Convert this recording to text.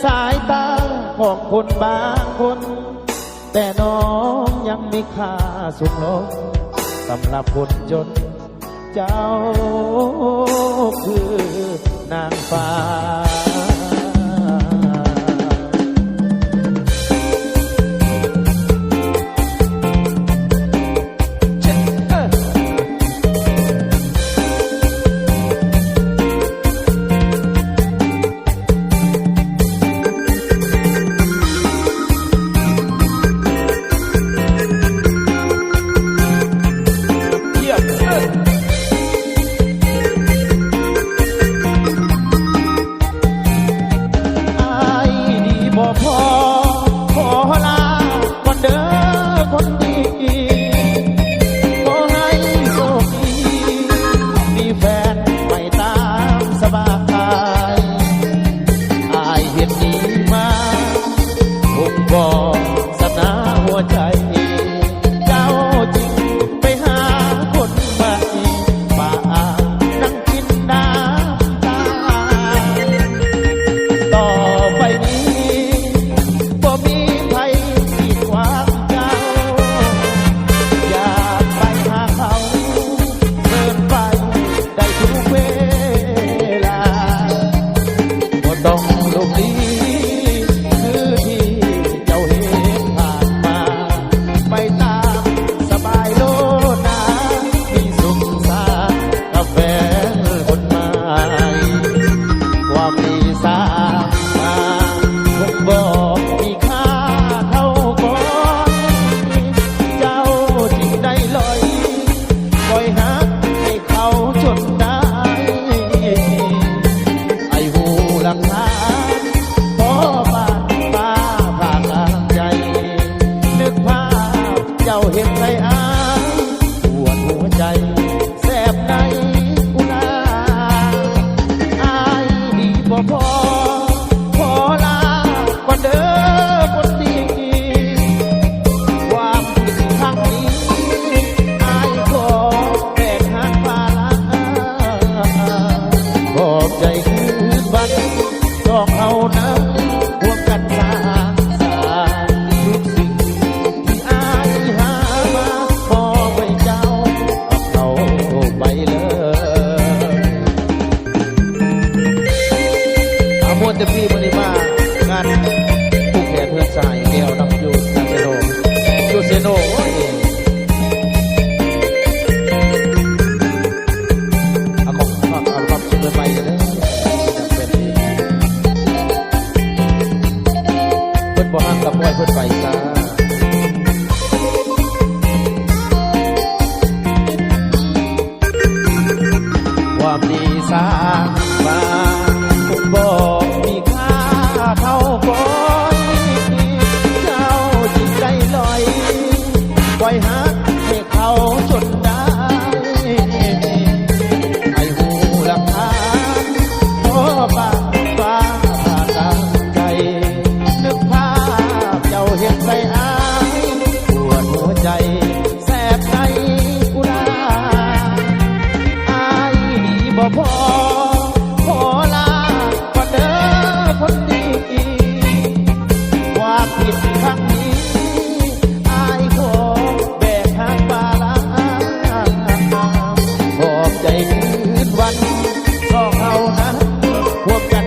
ສາຍຕາຂອງຄົນບາງຄົນ ແຕ່ນ້ອງຍັງມີຄ່າສູງລົງ ສຳລັບຄົນຈົນ ເຈົ້າຄືນາງຟ້າ. ອ້າຍດີບໍ່ພໍ ຂໍລາກ່ອນເດີ້ຄົນດີ ຂໍໃຫ້ໂຊກດີ ມີແຟນໄປຕາມສະບາຍ. ອ້າຍເຮັດດີມາ ຄົງບໍ່ຊຳນາຫົວໃຈ ເຈົ້າຈຶ່ງໄປຫາຄົນໃໝ່ ປະອາງນັ່ງກິນນ້ຳຕາ. ຕໍ່ໄປນີ້ ບໍ່ມີໃຜກີດຂວາງເຈົ້າ ຢາກໄປຫາເຂົາ ເຊີນໄປໄດ້ທຸກເວລາ. ບໍ່ຕ້ອງຫຼົບຫຼີກຄືທີ່ເຈົ້າເຮັດຜ່ານມາ ໄປຕາມສະບາຍໂລດນາ ມີສຸກສາກັບແຟນຄົນໃໝ່. ຄວາມດີສ້າງມາຄົງບໍ່ມີຄ່າເທົ່າກ່ອນ ເຈົ້າຈຶ່ງໄດ້ລອຍ ປ່ອຍຮັກໃຫ້ເຂົາຈົນໄດ້. ອ້າຍຮູ້ຫຼັກຖານ ພໍບາດຟ້າຜ່າກາງໃຈ ນຶກພາບເຈົ້າເຮັດໃຫ້ອ້າຍປວດຫົວໃຈ ແສບໃນອຸລາ. ອ້າຍດີບໍ່ພໍ ຂໍລາກ່ອນເດີ້ຄົນດີ ຄວາມຜິດຄັ້ງນີ້ ອ້າຍຂໍແບກຫາງພາລະ ຂອບໃຈຄືນວັນ ສອງເຮົານັ້ນຮ່ວມກັນສ້າງສານ ທຸກສິ່ງທີ່ອ້າຍຫາມາ ມອບໃຫ້ເຈົ້າກັບເຂົາໄປເລີຍ. ອາ ມ່ວນແຕ່ພີ່ມື້ນີ້ມາງານຜູກແຂນເຮືອນສະຫາຍແກ້ວນຳຢູ່ນາເຊໂນ ຢູ່ເຊໂນ ໂອ້ຍ. ອາ ຂອງ ຂອງອັລບັມຊຸດໃໝ່ເດີ ເພິ່ນບໍ່ຮັກກໍປ່ອຍເພິ່ນໄປຊະ. ຄວາມດີສ້າງມາຄົງບໍ່ມີຄ່າເທົ່າກ່ອນ ເຈົ້າຈຶ່ງໄດ້ລອຍ ປ່ອຍຮັກໃຫ້ເຂົາຈົນໄດ້. ໃຫ້ຮູ້ຫຼັກຖານ ພໍບາດຟ້າຜ່າກາງໃຈ ນຶກພາບເຈົ້າເຮັດໃຫ້ອ້າຍປວດຫົວໃຈ ແສບໃນອຸລາ. ອ້າຍດີບໍ່ພໍ ຂໍລາກ່ອນເດີ້ຄົນດີ ຄວາມຜິດຄັ້ງນີ້ ອ້າຍຂໍແບກຫາງພາລະ ຂອບໃຈຄືນວັນ ສອງເຮົານັ້ນຮ່ວມກັ